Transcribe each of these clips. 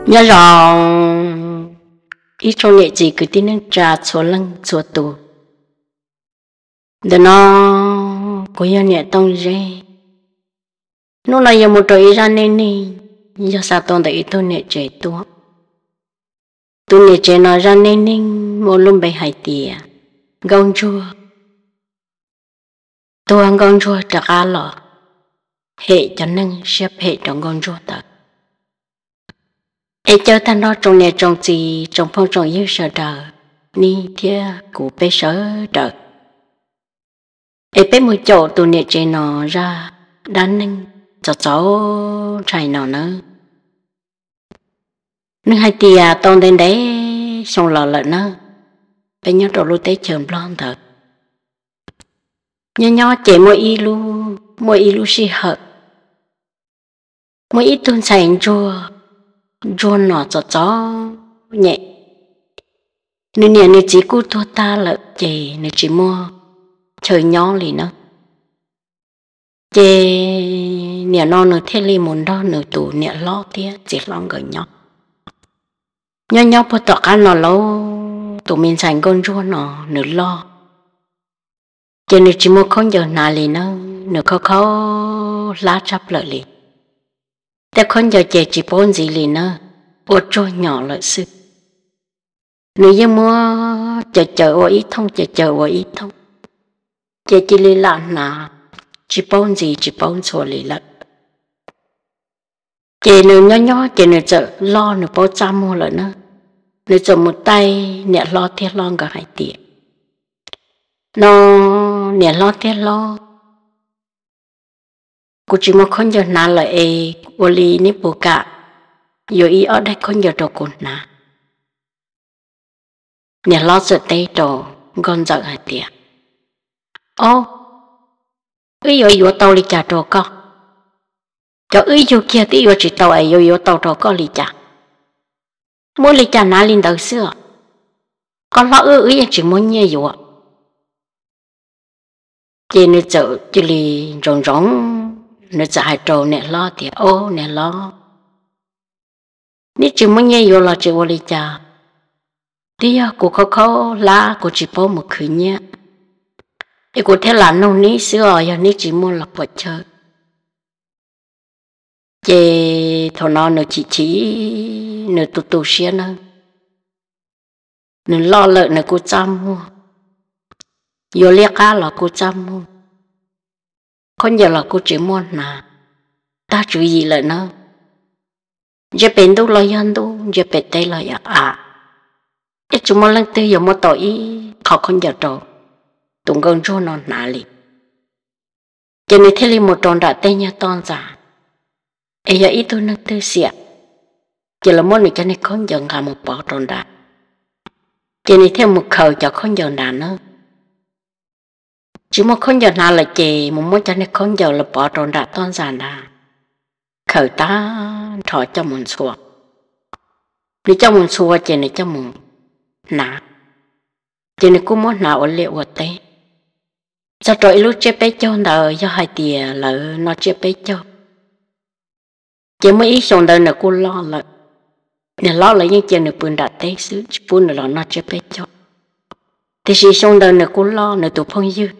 Nyob zoo ib tsoom niam txiv kwv tij neej tsa txhua leej txhua tus. Ntawm no kuv yog niam Tooj Zeb. Hnub no yuav mus rau ib zaj neej neeg yog xa tau ntawm ib tug niam tsev tuaj. Tus niam tsev no zaj neej neeg muaj lub npe hais tias Nkauj Ntsuag. Tuag Nkauj Ntsuag rov qab los hem cov neeg siab phem rau Nkauj Ntsuag ntawd. Es caw tag nrho tsoom niam tsoom txiv tsoom phooj tsoom ywg sawv daws, nej thiab kuv peb sawv daws, es peb mus caum tus niam tsev no zaj dab neeg txaus txaus ntshai no nawb. Nws hais tias tau ntev ntev xyoo los lawm nawb, peb nyob rau lub teb chaws Nplog ntawd, nyob nyob ces muaj ib lub, muaj ib lub sij hawm, muaj ib tug ntxhais ntsuag, ntsuag no txom txom nyem. Nws niam nws txiv kuj tuag tag lawm ces nws tsis muaj chaw nyob li nawb. Ces nim no nws thiaj li mus nrog nws tus niam hlob thiab txiv hlob nkawd nyob. Nyob nyob puag tom qab no lauj, tus me ntxhais Nkauj Ntsuag no nws loj, ces nws tsis muaj khaub ncaws hnav li nawb, nws khaub khaub hlab tshaj plaws li. Tej khaub ncaws ces tsis paub ntxiv li nawb, ua tsuag nyom lawm xwb. Nws yeej muab caws caws ua ib thooj, caws caws ua ib thooj, ces cia li lam hnav, tsis paub ntxiv tsis paub ntxhua li lawm. Ces nws nyob nyob ces nws txawm loj, nws paub txaj muag lawm na. Nws txawm mus taij niam hlob thiab hlob nkawd hais tias, no, niam hlob thiab hlob, kuv tsis muaj khaub ncaws hnav lawm es ua li neb puas kam yuav ib ob daim khaub ncaws rau kuv hnav? Niam hlob txawm teb rau nkauj ntxawm hais tias, ob, wb yuav yuav tau li cas rau koj? Cov wb yug kiag twb yuav tsis tau es yuav yuav tau rau koj li cas? Muab li cas hnav li ntawd xwb os. Koj hlob wb, wb yeej tsis muaj nyiaj yuav. Ces nws txawm cia li ntsoov ntsoov, nws txawm hais rau niam hlob tias, ob, niam hlob, neb tsis muaj nyiaj yuav los tsis ua li cas, twb yog kuv khaub khaub hlab kuv tsis paub mus khwv nyiaj, es kuv thiaj lam nug neb xwb os, yog neb tsis muaj los puas chawj. Ces thaum no nws chim chim, nws tu tu siab na. Nws loj lawm nws kuj txaj muag, yuav liab qab los kuj txaj muag, khaub ncaws los kuj tsis muaj hnav, tag tswv yim lawm na. Ntsia pem ntuj los yog ntuj, ntsia pem teb los yog av, yeej tsis muaj leej twg yuav muab tau ib qho khaub ncaws rau tus nkauj ntsuag no hnav li. Ces nws thiaj li mus rau nram tej nyuag toj ntxas, es yog ib tug neeg twg xiam, ces lawv muab nws cov niag khaub ncaws nqa mus pov rau nrad, ces nws thiaj mus khaws cov khaub ncaws nrad na. Tsis muaj khaub ncaws hnav lawm ces mus muab cov niag khaub ncaws lawv pov rau nram toj ntxas nrad, khaws tag nrho coj mus ntxhua. Nws coj mus ntxhua ces nws coj mus hnav, ces nws kuj muab hnav ua liaj ua teb. Txog rau ib lub tsiab peb caug ntawd, yog hais tias lawv noj tsiab peb caug, ces muaj ib xyoo ntawd nws kuj loj lawm, niam hlob lawv yeej cia nws pw nram teb xwb tsis pub nws los noj tsiab peb caug. Tiam sis xyoo ntawd nws kuj loj, nws tus phooj ywg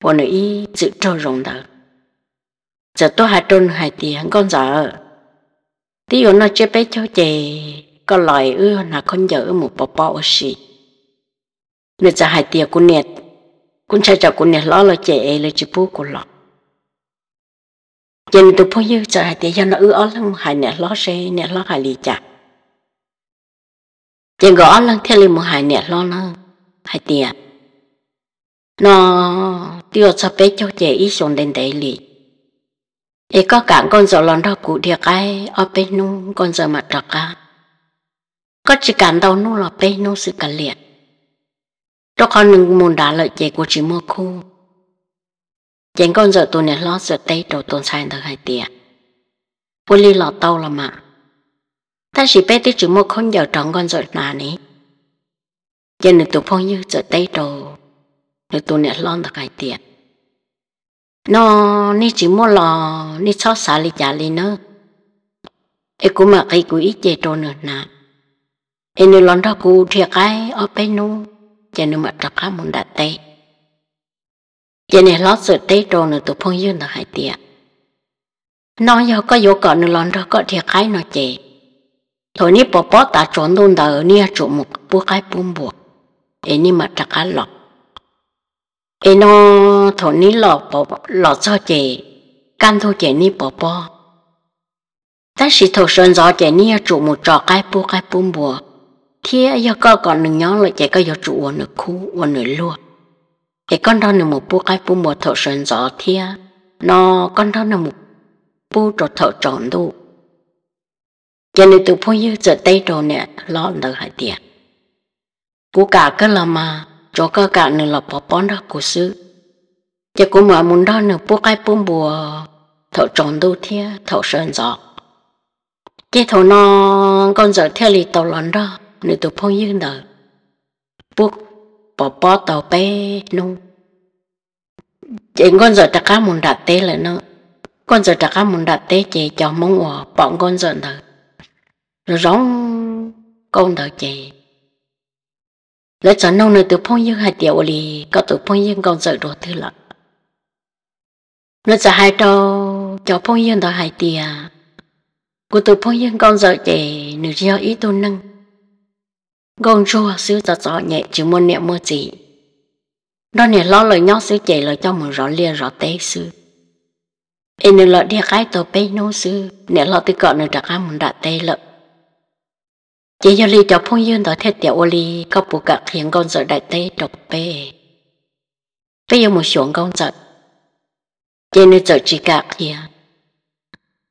uas nws ib txwm raug zoo ntawd txawm tuaj hais rau nws hais tias, nkauj ntxawm, twb yuav noj tsiab peb caug ces koj los es wb hnav khaub ncaws wb mus pov pob ua si. Nws txawm hais tias, kuv ntshai tsam kuv niam hlob lawv cem es lawv tsis pub kuv los. Ces nws tus phooj ywg txawm hais tias, yog no wb ob leeg mus hais niam hlob seb niam hlob hais li cas. Ces nkawd ob leeg thiaj li mus hais niam hlob na, hais tias, no twb yuav txog peb caug ces ib xyoo ntev ntev li, es koj kam nkauj ntxawm los nrog kuv dhia qaib ob peb hnub nkauj ntxawm mam rov qab. Koj tsis kam ntau hnub los peb hnub xwb kav liam, rau qhov nws mus nrad lawm ces kuv tsis muaj khub. Ces nkauj ntxawm tus niam hlob txawm teb rau tus ntxhais ntawd hais tias, ua li los tau los mas, tab sis peb twb tsis muaj khaub ncaws rau nkauj ntxawm hnav ne. Ces nws tus phooj ywg txawm teb rau nws tus niam hlob ntawd hais tias, no nej tsis muaj los nej txhob xav li cas li nawb. es kuv mam qiv kuv ib ce rau nws hnav, es nws los nrog kuv dhia qaib ob peb hnub, ces nws mam rov qab mus nram teb. Ces niam hlob txawm teb rau nws tus phooj ywg ntawd hais tias, no yog koj yuav kom nws los nrog koj dhia qaib no ces, thaum neb pov pob tav tsaus ntuj ntawd neb yuav tsum mus pub qaib pub npua, es neb mam rov qab los. Es no thaum neb los txog ces kaj ntug ces neb pov pob, tab sis thaum sawv ntxov ces neb yuav tsum mus tso qaib pub qaib pub npua, thiab yog koj kom nws nyob lawm ces koj yuav tsum ua nws khub ua nws luag, es koj nrog nws mus pub qaib pub npua thaum sawv ntxov thiab, no koj nrog nws mus pub rau thaum tsaus ntuj. Ces nws tus phooj ywg txawm teb rau niam hlob ntawd hais tias, kuv kam kawg los mas, tsuav koj kam nws los pov pob nrog kuv xwb, ces kuv mam mus nrog nws pub qaib pub npua thaum tsaus ntuj thiab thaum sawv ntxov. Ces thaum no Nkauj Ntxawm thiaj li tau los nrog nws tus phooj ywg ntawd pub pov pob tau peb hnub, ces Nkauj Ntxawm rov qab mus nram teb lawm no. Nkauj Ntxawm rov qab mus nram teb ces cov Hmoob uas pom Nkauj Ntxawm ntawd zoo zoo nkauj ntawd ces lawv txawm nug nws tus phooj ywg hais tias, ua li koj tus phooj ywg Nkauj Ntxawm dua twg lawm? Nws txawm hais rau cov phooj ywg ntawd hais tias, kuv tus phooj ywg Nkauj Ntxawm ces nws yog ib tug neeg nkauj ntsuag xwb, txom txom nyem tsis muaj niam muaj txiv, nrog niam hlob lawv nyob xwb ces lawv coj mus zov liaj zov teb xwb, es nws los dhia qaib tau peb hnub xwb niam hlob twb kom nws rov qab mus nram teb lawm. Ces yog li cov phooj ywg ntawd thiaj tias, ua li koj puas kam qhia Nkauj Ntxawm daim teb rau peb, peb yuav mus xyuas Nkauj Ntxawm. Ces nws txawm tsis kam qhia.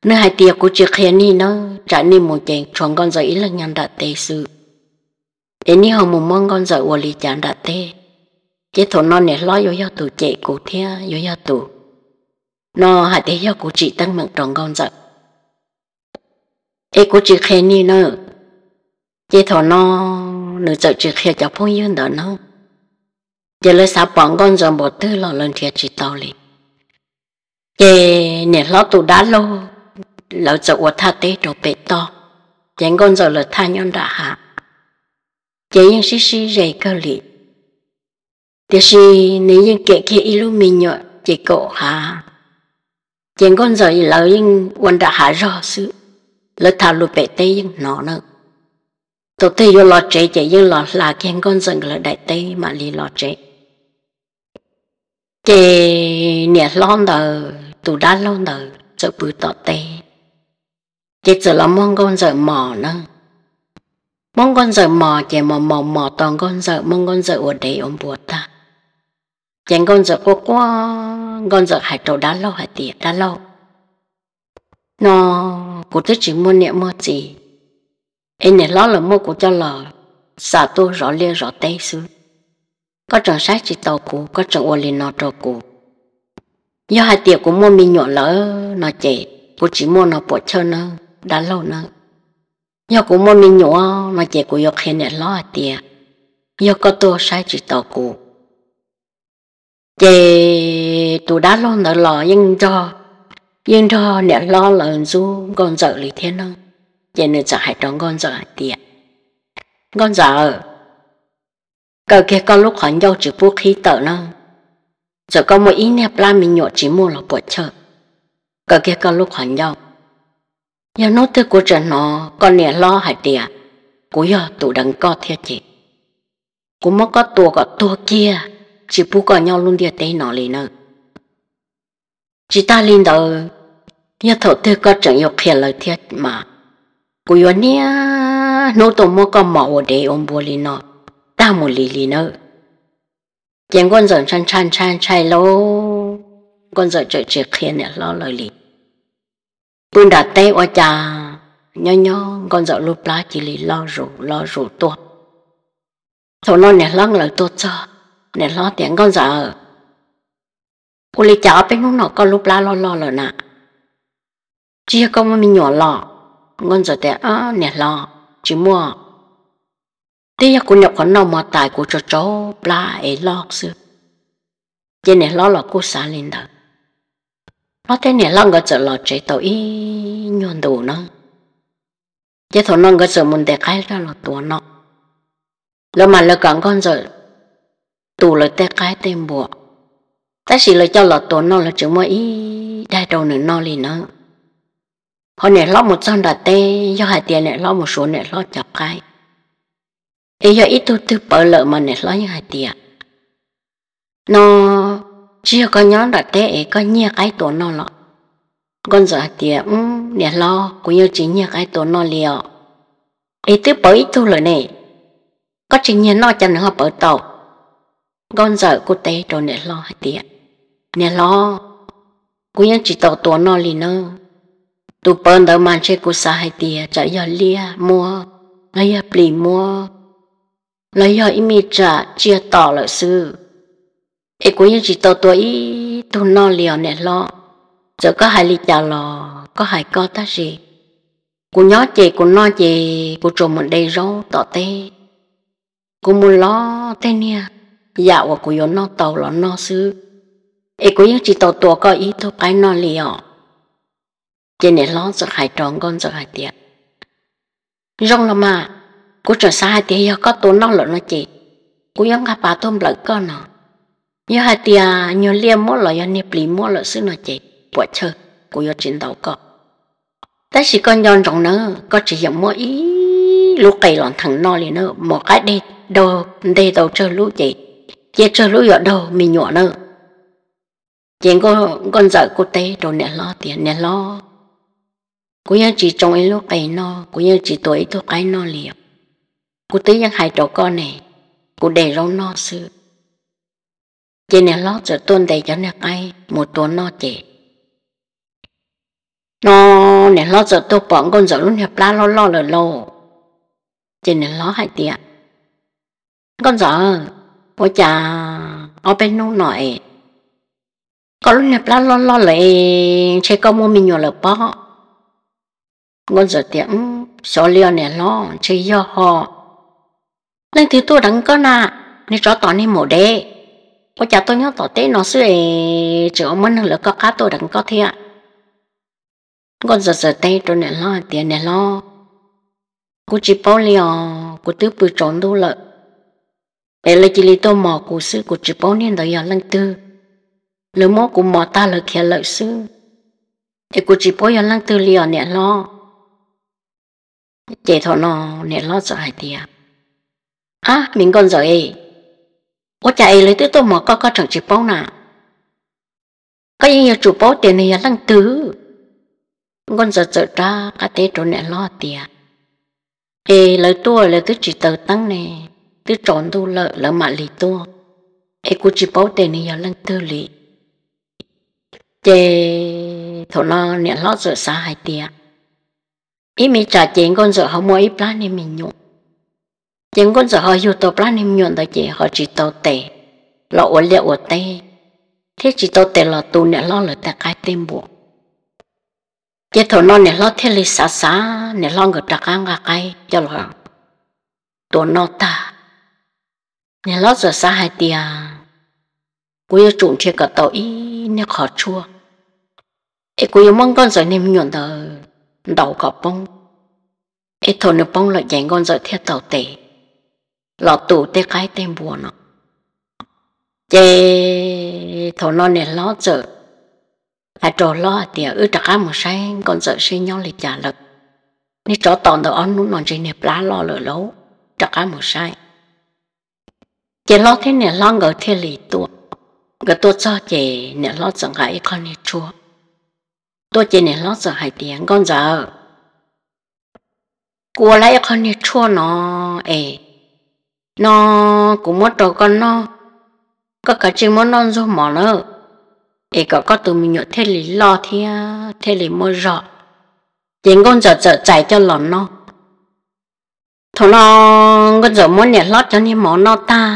Nws hais tias, kuv tsis qhia nej nawb, tsam nej mus ces tshuav Nkauj Ntxawm ib leeg nyob nram teb xwb, es nej ho mus muab Nkauj Ntxawm ua li cas nram teb? Ces thaum no niam hlob yuav yog tus cem kuv thiab yuav yog tus no hais tias yog kuv tsim teeb meem rau Nkauj Ntxawm, es kuv tsis qhia nej nawb. Ces thaum no nws txawm tsis qhia cov phooj ywg ntawd nawb. Ces lawv xav pom Nkauj Ntxawm npaum twg los lawv nrhiav tsis tau li. Ces niam hlob tus dab laug, lawv txawm ua thaj teb rau pem toj, ces Nkauj Ntxawm lawv thaj nyob nram hav, ces yeej sib sib ze kawg li. Tiam sis nws yeej kem kiag ib lub me nyuam ces kaum hav, ces Nkauj Ntxawm lawv yeej ua nram hav zog xwb, lawv tham lus pem teb yeej hnov na. Thaum twg yuav los tsev ces yeej los hla kiag Nkauj Ntxawm lawv daim teb mam li los tsev. Ces niam hlob ntawd tus dab laug ntawd txawm pw tom teb, ces txawm los muab Nkauj Ntxawm mos na. Muab Nkauj Ntxawm mos ces mos mos mos tau Nkauj Ntxawm, muab Nkauj Ntxawm ua dev ua npua tag. Ces Nkauj Ntxawm quaj quaj, Nkauj Ntxawm hais rau dab laug hais tias, dab laug, no kuv twb tsis muaj niam muaj txiv, es niam hlob lawv muab kuv coj los xa tuaj zov liaj zov teb xwb, koj tseem saib tsis taus kuv, koj tseem ua li no rau kuv. Yog hais tias kuv muaj me nyuam lawm no ces kuv tsis muaj no puam chawj nawb dab laug nawb. Yog kuv muaj me nyuam no ces kuv yuav qhia niam hlob hais tias yog koj tuaj saib tsis taus kuv. Ces tus dab laug ntawd los yeej nrog, yeej nrog niam hlob lawv ntxub Nkauj Ntxawm li thiab no. Ces nws txawm hais rau Nkauj Ntxawm hais tias, Nkauj Ntxawm, kaw kiag koj lub qhov ncauj tsis pub qhib tawm na. Txawm koj muaj ib niag plab me nyuam tsis muaj los puam chawj, kaw kiag koj lub qhov ncauj. Yog hnub twg kuv tseem hnov koj niam hlob hais tias kuv yog tus deev koj thiab ces kuv muab koj tua kom tuag kiag, tsis pub koj nyob lub ntiaj teb no li nawb. Tsis tag li ntawd, yog thaum twg koj tseem yuav qhia lawv thiab mas kuv yuav niaj hnub tuaj muab koj mos ua dev ua npua li no tag mus li li nawb. Ces Nkauj Ntxawm ntshai ntshai ntshai ntshai lauj, Nkauj Ntxawm txawm tsis qhia niam hlob lawv li. Pw nram teb ua cas nyob nyob Nkauj Ntxawm lub plab cia li loj zus loj zus tuaj. Thaum no niam hlob lawv tuaj txog, niam hlob tias, Nkauj Ntxawm, ua li cas ob peb hnub no koj lub plab loj loj lawm na? Tsis yog koj muaj me nyuam los? Nkauj Ntxawm tias, niam hlob, tsis muaj, twb yog kuv nyuam qhuav noj mov tas kuv tsau tsau plab es loj xwb. Ces niam hlob los kuj xav li ntawd. Hlob thiab niam hlob nkawd txawm los tsev tau ib nyuag ntus na, Ces thaum no nkawd txawm mus ntes qaib coj los tua noj. Lawv mas lawv kom nkauj ntxawm tu lawv tej qaib tej npua, tab sis lawv coj los tua noj lawv tseem muab ib daig rau nws noj li nawb. Ho niam hlob mus txog nram teb, yog hais tias niam hlob mus suav niam hlob cov qaib, es yog ib tug twg pawv lawm mas niam hlob yeej hais tias, no, tsis yog koj nyob nram teb es koj nyiag qaib tua noj los? Nkauj ntxawm hais tias, niam hlob, kuv yeej tsis nyiag qaib tua noj li os. Es twb pawv ib tug lawm ne, koj tsis nyiag noj cas nws ho pawv tau? Nkauj ntxawm kuj teb rau niam hlob hais tias, niam hlob, kuv yeej tsis tau tua noj li nawb. Tus pawv ntawd mas ntshe kuv xav hais tias tsam yog liab muab, los yog plis muab, los yog ib me tsam tsiaj tom lawm xwb, es kuv yeej tsis tau tua ib tug noj li os niam hlob. Txawm koj hais li cas los koj hais koj, tab sis kuv nyob ces kuv noj ces kuv tsuas mus de zaub tom teb, kuv mus lov tej niag yam uas kuv yuav noj tau los noj xwb, es kuv yeej tsis tau tua koj ib tug qaib noj li os. Ces niam hlob txawm hais rau nkauj ntxawm hais tias, zoo los mas, kuv tseem xav hais tias yog koj tua noj lawm no ces kuv yuav nqa pas tuaj nplawm koj no. Yog hais tias nyuag liaj muab los yog niag plis muab lawm xwb no ces puam chawj, kuv yuav tsis ntaus koj. Tab sis koj nco ntsoov nawb, koj tsis yog muab ib lub qe los ntheev noj li na, mus qaib deg daug nteg tau tsawg lub ces cia tsawg lub yuav daug me nyuam nawb. Ces nkauj ntxawm kuj teb rau niam hlob tias, niam hlob, kuv yeej tsis tsoo ib lub qe noj, kuv yeej tsis tua ib tug qaib noj li os. Kuv twb yeej hais rau koj ne, kuv de zaub noj xwb. Ces niam hlob txawm tuaj ntes cov niag qaib mus tua noj ces, no, niam hlob txawm tuaj pom nkauj ntxawm lub niag plab loj loj lawm lauj. Ces niam hlob hais tias, nkauj ntxawm, ua cas ob peb hnub no es koj lub niag plab loj loj lawm es ntshe koj muaj me nyuam lawm pob? Nkauj ntxawm tias, xyov li os niam hlob, ntshe yog ho. Leej twg tuaj deev koj na? Niag tsov tom niag maum dev, ua cas tuaj nyob tom teb no xwb es tseem ua muaj neeg lawv koj qab tuaj deev koj thiab? Nkauj ntxawm txawm teb rau niam hlob hais tias, niam hlob, kuv tsis paub li os, kuv twb pw tsaus ntuj lawm es lawv cia li tuaj mos kuv xwb, kuv tsis paub niag ntawd yog leej twg. Lawv muab kuv mos tag lawv khiav lawm xwb, es kuv tsis paub yog leej twg li os niam hlob. Ces thaum no niam hlob txawm hais tias, ab, me nkauj ntxawm, ua cas es lawv twb tuaj mos koj koj tseem tsis paub na? Koj yeej yuav tsum paub tias nws yog leej twg. Nkauj ntxawm txawm rov qab teb rau niam hlob tias, es lawv tuaj lawv twb tsis taws teeb ne, twb tsaus ntuj lawm lawv mam li tuaj, es kuv tsis paub tias nws yog leej twg li. Ces thaum no niam hlob txawm xav hais tias, ib me tsam ces nkauj ntxawm ho muaj ib plab niag me nyuam, ces nkauj ntxawm ho yug tau plab niag me nyuam ntawd ces ho tsis tau tes los ua liaj ua teb, thiab tsis tau tes los tu niam hlob lawv tej qaib tej npua. Ces thaum no niam hlob thiaj li xav xav, niam hlob nkawd rov qab nqa qaib coj los tua noj tag, niam hlob txawm xav hais tias, kuv yuav tsum nrhiav kom tau ib niag qhov tshuaj, es kuv yuav muab nkauj ntxawm niag me nyuam ntawd ntaus kom poob, es thaum nws poob lawm ces nkauj ntxawm thiaj tau tes los tu tej qaib tej npua no. Ces thaum no niam hlob txawm hais rau hlob hais tias, wb rov qab mus saib nkauj ntxawm seb nyob li cas lawm. Niag tsov tom ntawd ob hnub no ntshe niag plab loj lawm lauj, rov qab mus saib. Ces hlob thiab niam hlob nkawd thiaj li tuaj. Nkawd tuaj txog ces niam hlob txawm nqa ib qho niag tshuaj tuaj ces niam hlob txawm hais tias, nkauj ntxawm, kuv ua lawm ib qho niag tshuaj no es, no, kuv muab rau koj noj, koj kav tsij muab noj ntxuag mov nawb, es kom koj tus me nyuam thiaj li loj thiab thiaj li muaj zog. Ces nkauj ntxawm txawm txais coj los noj. Thaum no nkauj ntxawm muab niam hlob cov niag mov noj tag,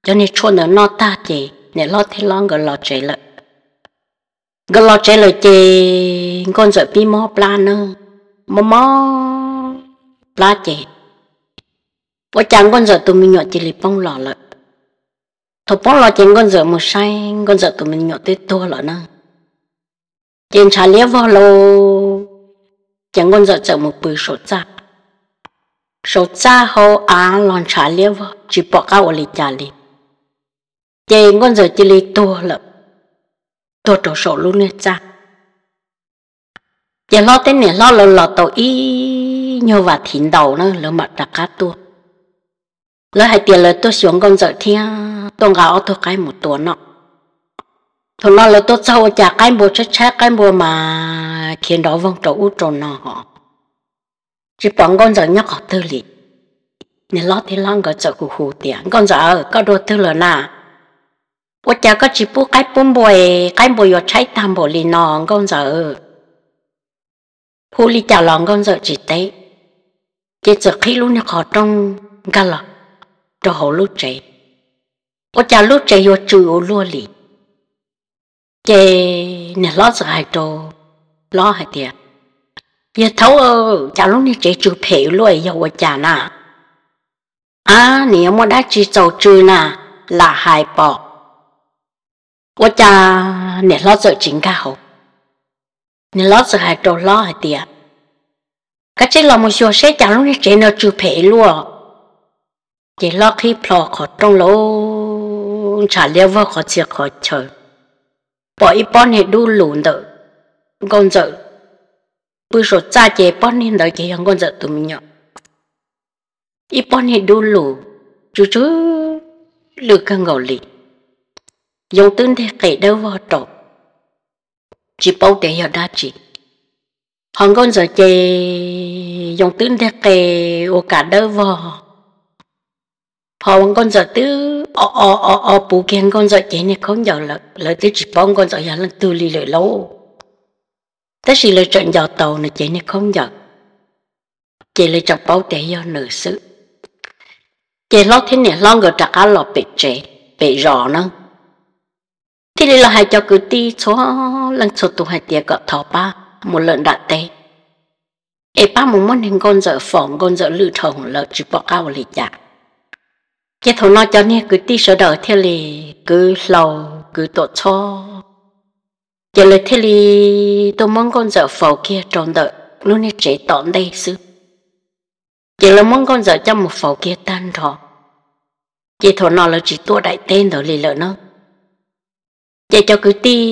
cov niag tshuaj ntawd noj tag ces niam hlob thiab hlob nkawd los tsev lawm. Nkawd los tsev lawm ces nkauj ntxawm pib mob plab na, mob mob plab ces ua cas nkauj ntxawm tus me nyuam cia li poob los lawm. Thaum poob los ces nkauj ntxawm mus saib nkauj ntxawm tus me nyuam twb tuag lawm na. Ces ntshav liab vog lauj. ces nkauj ntxawm txawm mus pw saum txaj. Saum txaj hauv av los ntshav liab vog tsis pom qab ua li cas li. Ces nkauj ntxawm cia li tuag lawm, tuag rau saum lub niag txaj. Ces hlob thiab niam hlob lawv los tau ib nyuag vas thiv ntau na lawv mam rov qab tuaj. Lawv hais tias lawv tuaj xyuas nkauj ntxawm thiab tuaj nqa ob tug qaib mus tua noj. Thaum no lawv tuaj txog ua cas qaib npua tshaib tshaib, qaib npua mas khiav nrov voog rau ub rau no ho tsis pom nkauj ntxawm nyob qhov twg li. Niam hlob thiab hlob nkawd txawm hu hu tias, Nkauj ntxawm, koj dua twg lawm na? Ua cas koj tsis pub qaib pub npua es qaib npua yuav tshaib tag npaum li no nkauj ntxawm? Hu li cas los nkauj ntxawm tsis teb, ces txawm qhib lub niag qhov rooj nkag los rau hauv lub tsev. Ua cas lub tsev yuav tsw ua luaj li. Ces niam hlob txawm hais rau hlob hais tias, Yawg thaub, cas lub niag tsev tsw phem ua luaj yog ua cas na? Ab, nws yuav muaj dab tsi txaus tsw na, lam hais pom. Ua cas niam hlob txawm tsis nkag hauv. Niam hlob txawm hais rau hlob hais tias, Koj tsij los mus xyuas seb cas lub niag tsev no tsw phem ua luaj. Ces hlob qhib plho qhov rooj los ntshav liab vog qhov txhia qhov chaw, pom ib pob niag dub lug ntawm nkauj ntxawm pw saum txaj ces pob niag ntawd ces yog nkauj ntxawm tus me nyuam. Ib pob niag dub lug tsw tsw lwj kawg nkaus li, yoov twb nteg qe dawb vog rau, tsis paub tias yog dab tsi. Ho nkauj ntxawm ces yoov twb nteg qe ua kas dawb vog. Ho nkauj ntxawm twb o o o o puv kiag nkauj ntxawm cev niag khaub ncaws lawm, lawv twb tsis paub nkauj ntxawm yog leej twg li lawm lauj. Tab sis lawv tseem nco tau nws cev niag khaub ncaws, ces lawv tseem paub tias yog nws xwb. Ces hlob thiab niam hlob nkawd rov qab los pem tsev, pem zos na, thiaj li los hais cov kwv tij txhua leej txhua tus hais tias kom thov pab mus lawm nram teb, es pab mus muab niag nkauj ntxawm faus, nkauj ntxawm lwj dhau lawm tsis pom qab ua li cas. Ces thaum no cov niag kwv tij sawv daws thiaj li kwv hlau, kwv tuam txhoj, ces lawv thiaj li tuaj muab nkauj ntxawm faus kiag rau ntawm lub niag tsev tom ntej xwb. Ces lawv muab nkauj ntxawm coj mus faus kiag tag nrho, ces thaum no lawv tsis tuaj daim teb ntawd li lawm na. Ces cov kwv tij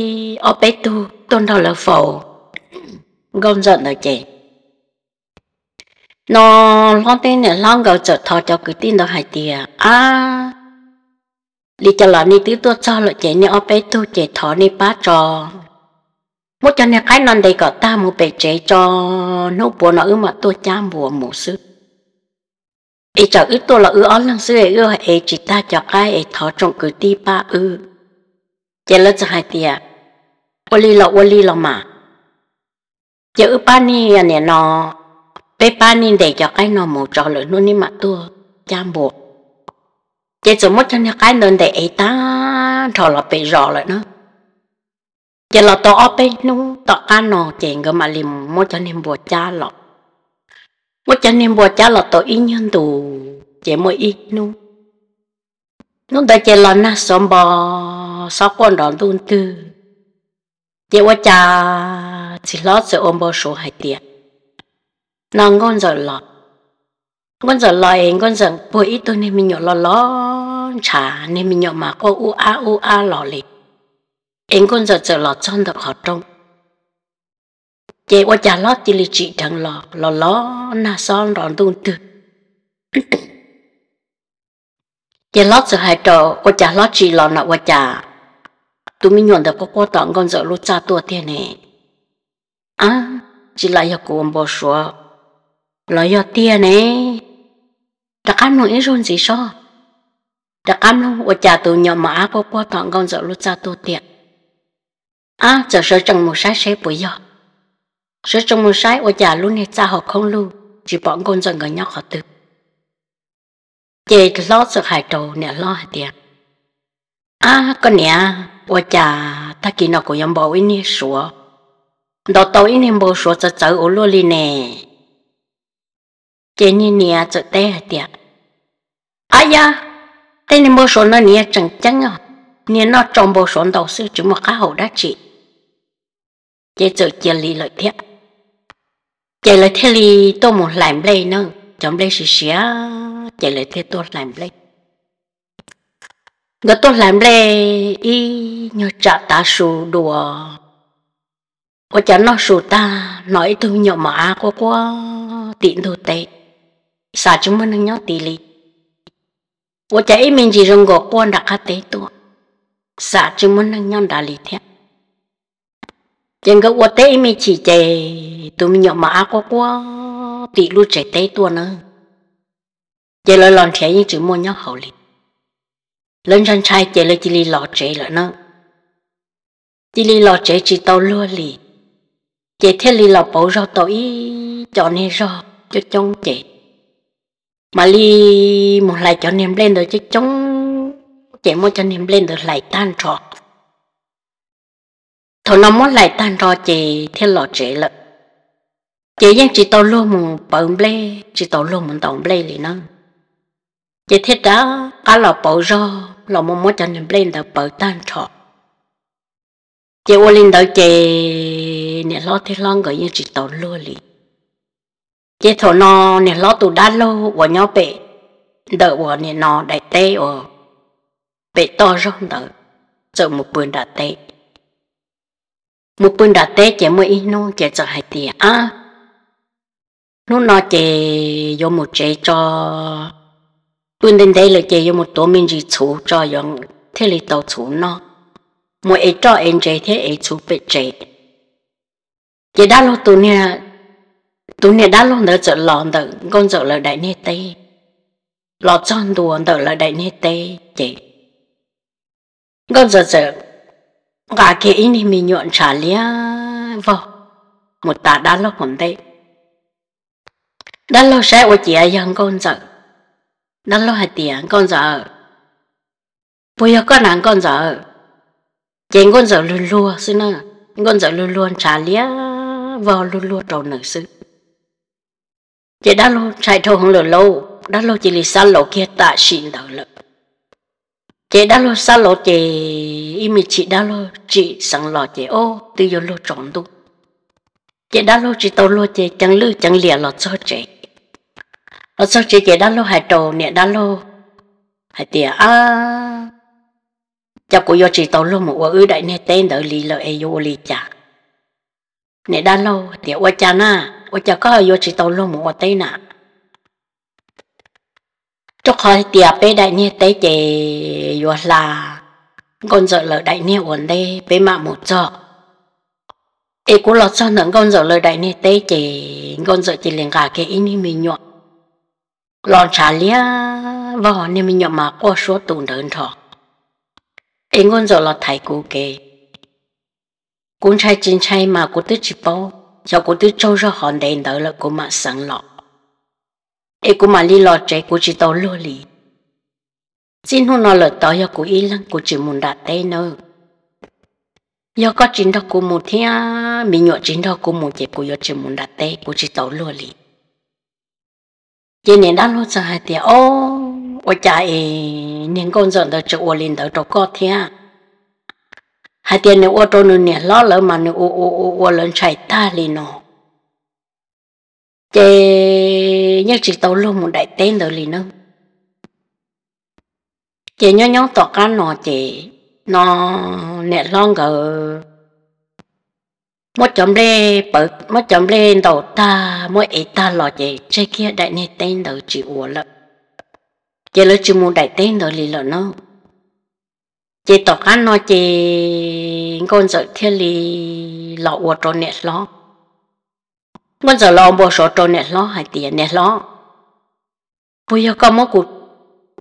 ob peb tug tuaj nrog lawv faus nkauj ntxawm ntawd ces no hlob thiab niam hlob nkawd txawm thov cov kwv tij ntawd hais tias, Ab, li cas los nej twb tuaj txog lawm ces nej ob peb tug ces thov nej pab tso, muab cov niag qaib no ntes kom tag mus pem tsev tso, hnub puav no wb mam tuaj cab npua mus xwb. Es tsam wb tuaj los wb ob leeg xwb es wb ev tsis tag cov qaib es thov tsoom kwv tij pab wb. Ces lawv txawm hais tias, Ua li los ua li los mas, ces wb pab nej, nim no peb pab nej ntes cov qaib no mus tso lawm hnub nej mam tuaj cab npua. Ces txawm muab cov niag qaib ntawd ntes ev tag nrho los pem zos lawm na. Ces los tau ob peb hnub tom qab no ces nkawd mam li muab cov niag npua cab los. Muab cov niag npua cab los tau ib nyuag ntus ces muaj ib hnub, hnub ntawd ces los nag xob npo, xob quaj nrov ntuj ntwg. Ces ua cas txiv hlob txawm ua npau suav hais tias, No nkauj ntxawm los, nkauj ntxawm los es nkauj ntxawm puag ib tug niag me nyuam los los ntshav, niag me nyuam mas quaj ub ab ub ab los li. Es nkauj ntxawm txawm los txog ntawm qhov rooj, ces ua cas hlob cia li tsim dheev los, los los nag xob nrov ntuj ntwg. Ces hlob txawm hais rau, Ua cas hlob tsim los no ua cas tus me nyuam ntawd quaj quaj tom nkauj ntxawm lub txaj tuaj tiag ne? Ab, tsis lam yog kuv ua npau suav los yog tiag ne? Rov qab mloog ib zaug ntxiv sob. Rov qab mloog ua cas tus nyuam mos ab quaj quaj tom nkauj ntxawm lub txaj tuaj tiag. Ab, txawm sawv tsees mus saib seb puas yog. Sawv tsees mus saib ua cas lub niag txaj ho khoob lug tsis pom nkauj ntxawm nkawd nyob qhov twg. Ces hlob txawm hais rau niam hlob hais tias, Ab, koj niam, ua cas tag kis no kuv yuav npau ib niag suav, ntaus tau ib niag npau suav txawv txawv ua luaj li ne? Ces niag niam txawm teb hais tias, Ab yab, tej niag npau suav no niag tseem ceeb os, niag noj tsau npau suav ntau xwb tsis muaj qab hau dab tsi. Ces txawm cia li lawm thiab. Ces lawv thiaj li tuaj mus hlais nplej na, cov nplej siav siav ces lawv thiaj tuaj hlais nplej. Nkawd tuaj hlais nplej ib nyuag tsam tav su dua, ua cas noj su tag hnov ib tug me nyuam mos ab quaj quaj tim ntug teb, xav tsis muaj neeg nyob tid li. Ua cas ib me ntsis zoo nkaus quaj nram qab teb tuaj, xav tsis muaj neeg nyob nrad li thiab. Ces nkawd ua teb ib me chim ces tus me nyuam mos ab quaj quaj tim lub tsev teb tuaj na. Ces lawv los nrhiav yeej tsis muaj nyob hauv li. Lawv ntshai ntshai ces lawv cia li los tsev lawm na. Cia li los tsev tsis tau luag li, ces thiaj li los pauv zog tau ib co niag zog coob coob ces mam li mus hlais cov niag nplej ntawd coob coob, ces muab cov niag nplej ntawd hlais tag nrho. Thaum no muab hlais tag nrho ces thiaj los tsev lawm. Ces yeej tsis tau luag mus pawv nplej, tsis tau luag mus ntaus nplej li na. Ces thiaj rov qab los pauv zog los mus muab cov niag nplej ntawd pawv tag nrho. Ces ua li ntawd ces niam hlob thiab hlob nkawd yeej tsis tau luag li. Ces thaum no niam hlob tus dab laug uas nyob pem ntawm uas nim no daim teb uas pem toj zog ntawd txawm mus pw nram teb. Mus pw nram teb ces muaj ib hnub ces txawm hais tias, ab, hnub no ces yuav mus tsev tso, pw ntev ntev lawm ces yuav mus tuav me ntsis txhuv tso yuav thiaj li tau txhuv noj. Mus ev roj ev ntsev thiab ev txhuv pem tsev. Ces dab laug, tus niag dab laug ntawd txawm los ntawm nkauj ntxawm lawv daim niag teb, los txog ntua ntawm lawv daim niag teb ces nkauj ntxawm txawm nqa kiag ib niag me nyuam ntshav liab vog mus tas dab laug hauv ntej. Dab laug saib ua ciav yog nkauj ntxawm. Dab laug hais tias, nkauj ntxawm, puas yog koj na nkauj ntxawm? Ces nkauj ntxawm luag luag xwb na, nkauj ntxawm luag luag ntshav liab vog luag luag rau nws xwb. Ces dab laug ntshai dhau heev lawm lauj, dab laug cia li xab laus kiag tam sim ntawd lawm. Ces dab laug xab laus ces ib me chim dab laug tsim xeev los ces ob twb yuav luag tsaus ntuj. Ces dab laug tsis tau luag ces ceev lwj ceev lias los txog tsev. Los txog tsev ces dab laug hais rau niam dab laug hais tias, ab, cas kuv yuav tsis tau luag mus ua wb daim niag teb ntawd li lawm es yuav ua li cas? Niam dab laug tias, ua cas na, ua cas koj yuav tsis tau luag mus ua teb na? Rau qhov hais tias peb daim niag teb ces yuav hla nkauj ntxawm lawv daim niag ua ntej peb mam mus txog. Es kuv los txog ntawm nkauj ntxawm lawv daim niag teb ces nkauj ntxawm cia li nqa kiag ib niag me nyuam los ntshav liab vog, niag me nyuam mas quaj suab tus nrawv nrho. Es nkauj ntxawm los thaiv kuv kev, kuv ntshai tsis ntshai mas kuv twb tsis paub, xyov kuv twb tsaug zog hov ntev ntawd lawm kuv mam xeev los. Es kuv mam li los tsev, kuv tsis tau luag li. Txij hnub no lawm tod yog kuv ib leeg, kuv tsis mus nram teb nawb. Yog koj tsis nrog kuv mus thiab me nyuam tsis nrog kuv mus ces kuv yuav tsis mus nram teb, kuv tsis tau luag li. Ces niam dab laug txawm hais tias, ob, ua cas es niag nkauj ntxawm ntawd tseem ua li ntawd rau koj thiab? Hais tias nws ua rau nws niam hlob lawv mas nws ua ua ua ua lawv ntshai tag li no. Ces yeej tsis tau luag mus daim teb ntawd li na. Ces nyob nyob tom qab no ces no niam hlob nkawd muab cov nplej, muab cov nplej ntaus tag muab ev tag los ces tseg kiag daim niag teb ntawd tsis ua lawm. Ces lawv tsis mus daim teb ntawd li lawm na. Ces tom qab no ces nkauj ntxawm thiaj li los ua rau niam hlob. Nkauj ntxawm los ua npau suav rau niam hlob hais tias, niam hlob, puas yog koj muab kuv,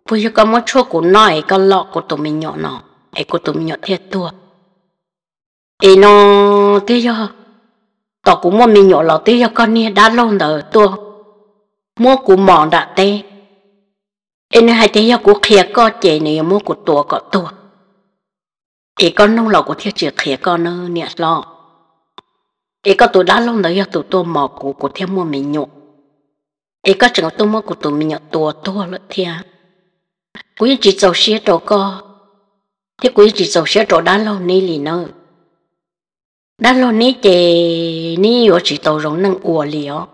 puas yog koj muab tshuaj kuv noj es koj lom kuv tus me nyuam no, es kuv tus me nyuam thiaj tuag? Es no twb yog, tom kuv muaj me nyuam los twb yog koj niag dab laug ntawd tuaj muab kuv mos nram teb. Es nws hais tias yog kuv qhia koj ces nws yuav muab kuv tua kom tuag. Es koj nug los kuv thiaj tsis qhia koj na niam hlob. Es koj tus dab laug ntawd yog tus tuaj mos kuv, kuv thiaj muaj me nyuam. Es koj tseem tuaj muab kuv tus me nyuam tua tuag lawm thiab. Kuv yeej tsis txaus siab rau koj, thiab kuv yeej tsis txaus siab rau dab laug neb li nawb. Dab laug neb ces neb yuav tsis tau zoo neej ua li os.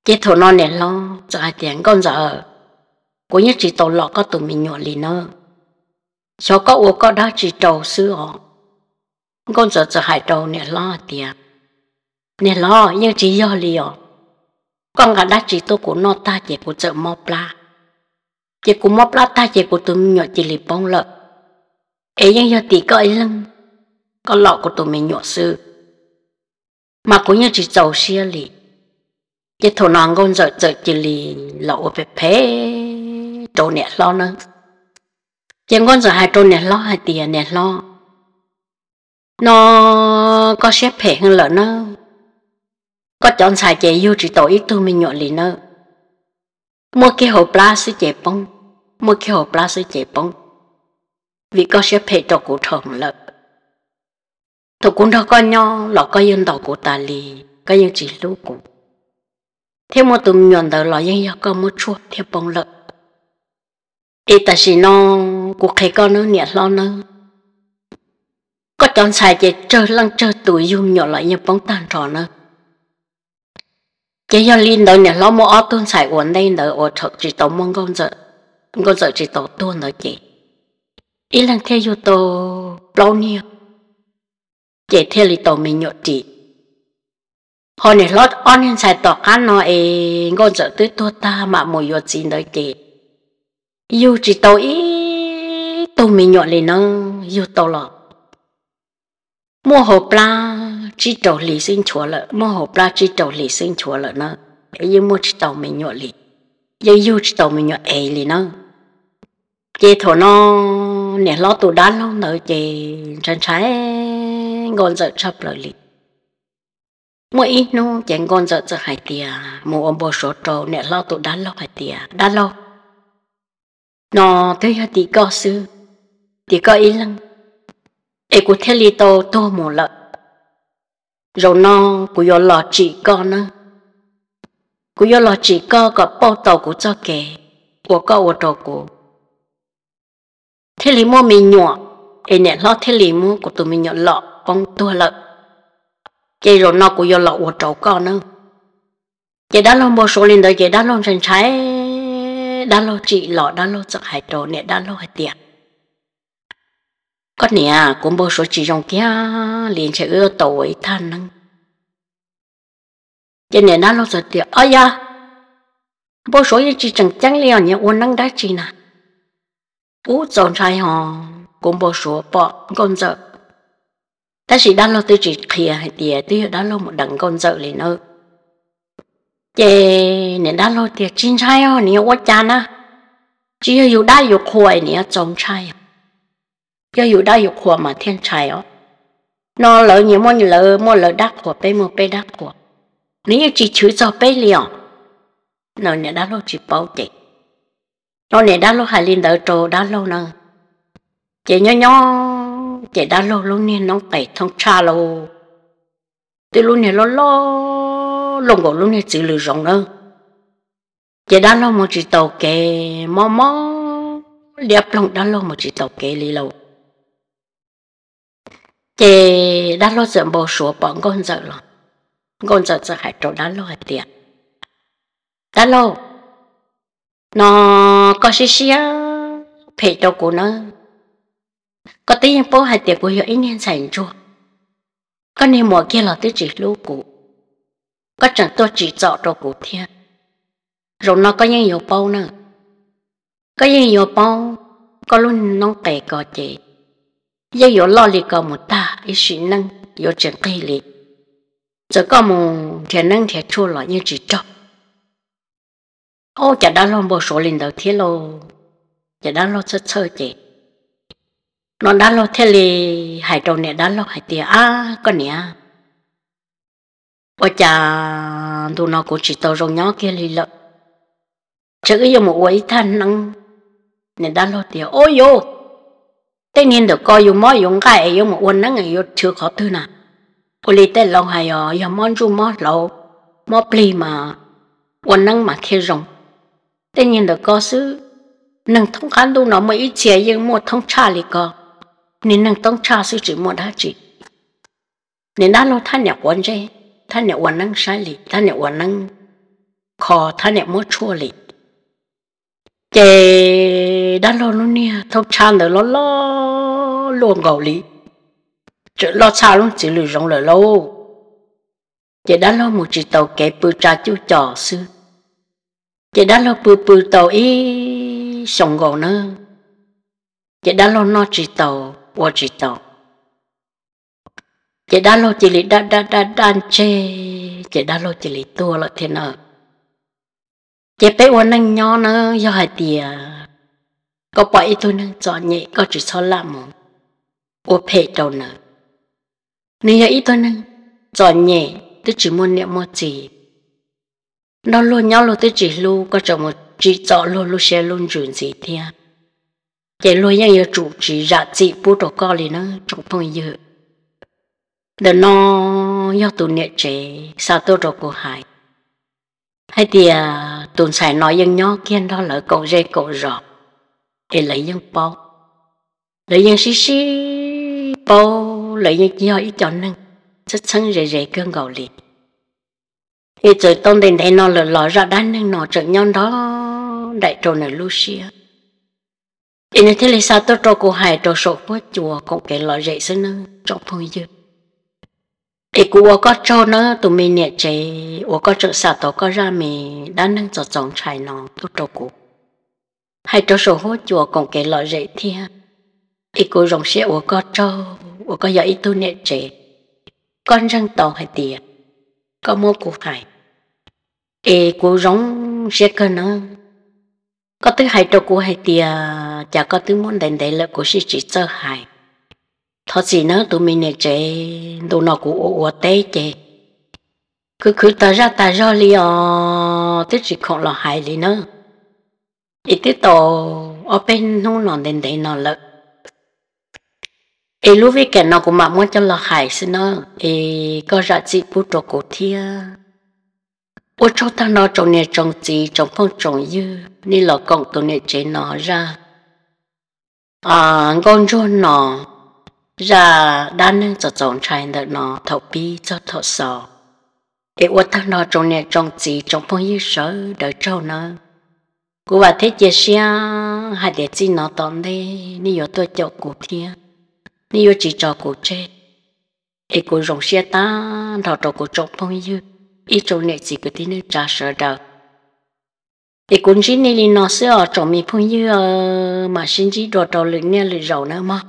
Ces thaum no niam hlob txawm hais tias, Nkauj Ntxawm, kuv yeej tsis tau lom koj tus me nyuam li nawb, xyov koj ua koj dab tsi rau xwb os. Nkauj Ntxawm txawm hais rau niam hlob hais tias, Niam hlob, yeej tsis yog li os. Koj nqa dab tsi tuaj kuv noj tag ces kuv txawm mob plab, ces kuv mob plab tag ces kuv tus me nyuam cia li poob lawm. Es yeej yog tim koj ib leeg, koj lom kuv tus me nyuam xwb, mas kuv yeej tsis txaus siab li. Ces thaum no Nkauj Ntxawm txawm cia li los ua phem phem rau niam hlob nawb. Ces Nkauj Ntxawm hais rau niam hlob hais tias, Niam hlob, no koj siab phem heev lawm nawb. Koj cov ntxhais ces yug tsis tau ib tug me nyuam li nawb. Muaj kiag hauv plab xwb ces poob, muaj kiag hauv plab xwb ces poob, vim koj siab phem rau kuv dhau heev lawm. Thaum kuv nrog koj nyob los koj yeej ntaus kuv tas li, koj yeej tsis hlub kuv, thiab muaj tus me nyuam ntawd los yeej yog koj muab tshuaj thiaj poob lawm. Es tam sim no kuv qhia koj nawb niam hlob nawb, koj cov ntxhais ces tsawg leej tsawg tus yug me nyuam los yeej poob tag nrho nawb. Ces yog li ntawd niam hlob muaj ob tug ntxhais ua ntej ntawd uas thaum tsis tau muaj Nkauj Ntxawm, Nkauj Ntxawm tsis tau tuag ntawd ces ib leeg thiaj yug tau plaub niag, ces thiaj li tau me nyuam ris. Ho niam hlob ob niag ntxhais tom qab no es Nkauj Ntxawm twb tuag tag mam mus yuav txiv ntawd ces yug tsis tau ib tug me nyuam li nawb, yug tau los muaj hauv plab tsib rau hlis xwb nchuav lawm, muaj hauv plab tsib rau hlis xwb nchuav lawm na, es yeej muaj tsis tau me nyuam li, yeej yug tsis tau me nyuam ev li nawb. Ces thaum no niam hlob tus dab laug ntawd ces ntshai ntshai Nkauj Ntxawm tshaj plaws li. Muaj ib hnub ces Nkauj Ntxawm txawm hais tias, mus ua npau suav rau niam hlob tus dab laug hais tias, Dab laug, no twb yog tim koj xwb, tim koj ib leeg, es kuv thiaj li tau tuag mus lawm. Zaum no kuv yuav los tsim koj na, kuv yuav los tsim koj kom pauj tau kuv txoj kev uas koj ua rau kuv, thiaj li muaj me nyuam, es niam hlob thiaj li muab kuv tus me nyuam lom poob tuag lawm. Ces zaum no kuv yuav los ua rau koj na. Ces dab laug npau suav li ntawd ces dab laug ntshai ntshai, dab laug tsim los dab laug txawm hais rau niam dab laug hais tias, Koj niam, kuv npau suav tsis zoo kiag li, ntshe wb tau ua ib thaj neeb. Ces niam dab laug txawm tias, Ob yog, npau suav yeej tsis tseem ceeb li os, nyias ua neeb dab tsi na? Ub, txaus ntshai hos, kuv npau suav pom Nkauj Ntxawm. Tab sis dab laug twb tsis qhia hais tias twb yog dab laug mus deev Nkauj Ntxawm li nawb. Ces niam dab laug tias, Tsis ntshai os, nws yuav ua cas na? Tsis yog yus dab yus qhua nws yuav txaus ntshai. Yog yus dab yus qhua mas thiaj ntshai os. No lawv nyias muaj lawv, muaj lawv dab qhua, peb muaj peb dab qhua, nws yeej tsis chwv txog peb li os. No niam dab laug tsis paub ces, no niam dab laug hais li ntawd rau dab laug na. Ces nyob nyob ces dab laug lub niag noob qes thoob tshaj lauj, twb lub niag loj loj, loj nkaus lub niag txwv lws zoov na. Ces dab laug mus tsis taus kev, mob mob liab ploog, dab laug mus tsis taus kev li lauj. Ces dab laug txawm npau suav pom Nkauj Ntxawm los, Nkauj Ntxawm txawm hais rau dab laug hais tias, Dab laug, no koj siab siab phem rau kuv nawb. Koj twb yeej paub hais tias kuv yog ib niag ntxhais ntsuag, koj niag muam kiag los twb tsis hlub kuv, koj tseem tuaj tsim txom rau kuv thiab. Zaum no koj yeej yuav paub na, koj yeej yuav paub, koj lub noob qes ko ces yeej yuav loj li ko mus tag ib sim neej yuav tsis nqig li. Txawm koj mus nrhiav neeb nrhiav tshuaj los yeej tsis raug. Ub, cas dab laug npau suav li ntawd thiab lauj. Ces dab laug txhawj txhawj ces, no dab laug thiaj li hais rau niam dab laug hais tias, Ab koj niam, ua cas ntu no kuv tsis tau zoo nyob kiag li lawm, ntshe wb yuav mus ua ib thaj neeb. Niam dab laug tias, Ub yuv, tej niag ntawm ko yus mob yus nqaij es yuav mus ua neeb yuav chwv qhov twg na? Ua li tej laus hais os, yog mob ntsuj mob hlauv, mob plig mas ua neeb mas thiaj zoo. Tej niag ntawm ko xwb, neeg thoob qab ntuj no muaj ib txhia yeej muaj thoob tshaj li ko, niag neeg thoob tshaj xwb tsis muaj dab tsi. Niam dab laug thab niam quav ntsej, thab niam ua neeb saib li, thab niam ua neeb kho thab niam muab tshuaj li. Ces dab laug lub niag thoob tshab ntawd loj loj luaj nkaus li, txawm loj tshaj lub txiv lws zoov lawm lauj. Ces dab laug mus tsis tau kev, pw tsa cuj cos xwb. Ces dab laug pw pw tau ib xyoos nkaus na, ces dab laug noj tsis tau, ua tsis tau. Ces dab laug cia li daj daj daj daj ntseg, ces dab laug cia li tuag lawm thiab na. Ces peb ua neej nyob na, yog hais tias koj pom ib tug neeg txom nyem koj tsis txhob lam mus ua phem rau nws. Nws yog ib tug neeg txom nyem twb tsis muaj niam muaj txiv, nrog luag nyob luag twb tsis hlub, koj tseem mus tsim txom luag lub siab lub ntsws ntxiv thiab. Ces luag yeej yuav tsum tsis zam txim pub rau koj li na tsoom phooj ywg. Ntawm no yog tus niam tsev xa tuaj rau kuv hais, hais tias tus ntxhais no yeej nyob kiag nrog lawv koom zej koom zos, es lawv yeej paub, lawv yeej sib sib paub, lawv yeej yog ib co neeg txheeb txheeb ze ze kawg nkaus li. Es txawm tau ntev ntev no lawm los zaj dab neeg no tseem nyob nrog nraim rau nws lub siab. Es nws thiaj li xa tuaj rau kuv hais rau saum huab cua koom kev lom zem xwb nawb tsoom phooj ywg. Es kuv ua koj tsaug nawb tus me niam tsev uas koj tseem xa tau koj zaj me dab neeg txaus txaus ntshai no tuaj rau kuv hais rau saum huab cua koom kev lom zem thiab. Es kuv zoo siab ua koj tsaug uas koj yog ib tug niam tsev, koj ntseeg tau hais tias koj muab kuv hais, es kuv zoo siab kawg nawb. Koj twb hais rau kuv hais tias cas koj twb muab ntev ntev lawm kuv sib tsis txawj hais. Thov txim nawb tus me niam tsev, ntu no kuv ua ua teb ces khwv khwv tag zaj tag zog li os, twb tsis khoom los hais li nawb. Es twb tau ob peb hnub no ntev ntev no lawm, es lub vij kas no kuv mam muab coj los hais xwb nawb, es koj zam txim pub rau kuv thiab. Ua tsaug tag nrho tsoom niam tsoom txiv tsoom phooj tsoom ywg nej los koom tus niam tsev no zaj nkauj ntsuag no, zaj dab neeg txaus txaus ntshai ntawm no thaum pib txog thaum xaus. Es ua tag nrho tsoom niam tsoom txiv tsoom phooj ywg sawv daws tsaug nawb. Kuv vam thiab cia siab hais tias txij no tom ntej nej yuav tuaj caum kuv thiab, nej yuav tsis tso kuv tseg. Es kuv zoo siab tag nrho rau kuv tsoom phooj ywg, ib tsoom niam txiv kwv tij neej tsa sawv daws. Es kuv ntsib nej li no xwb os tsoom me phooj ywg, mam sib ntsib dua rau lwm niaj lwm zaus nawb mog.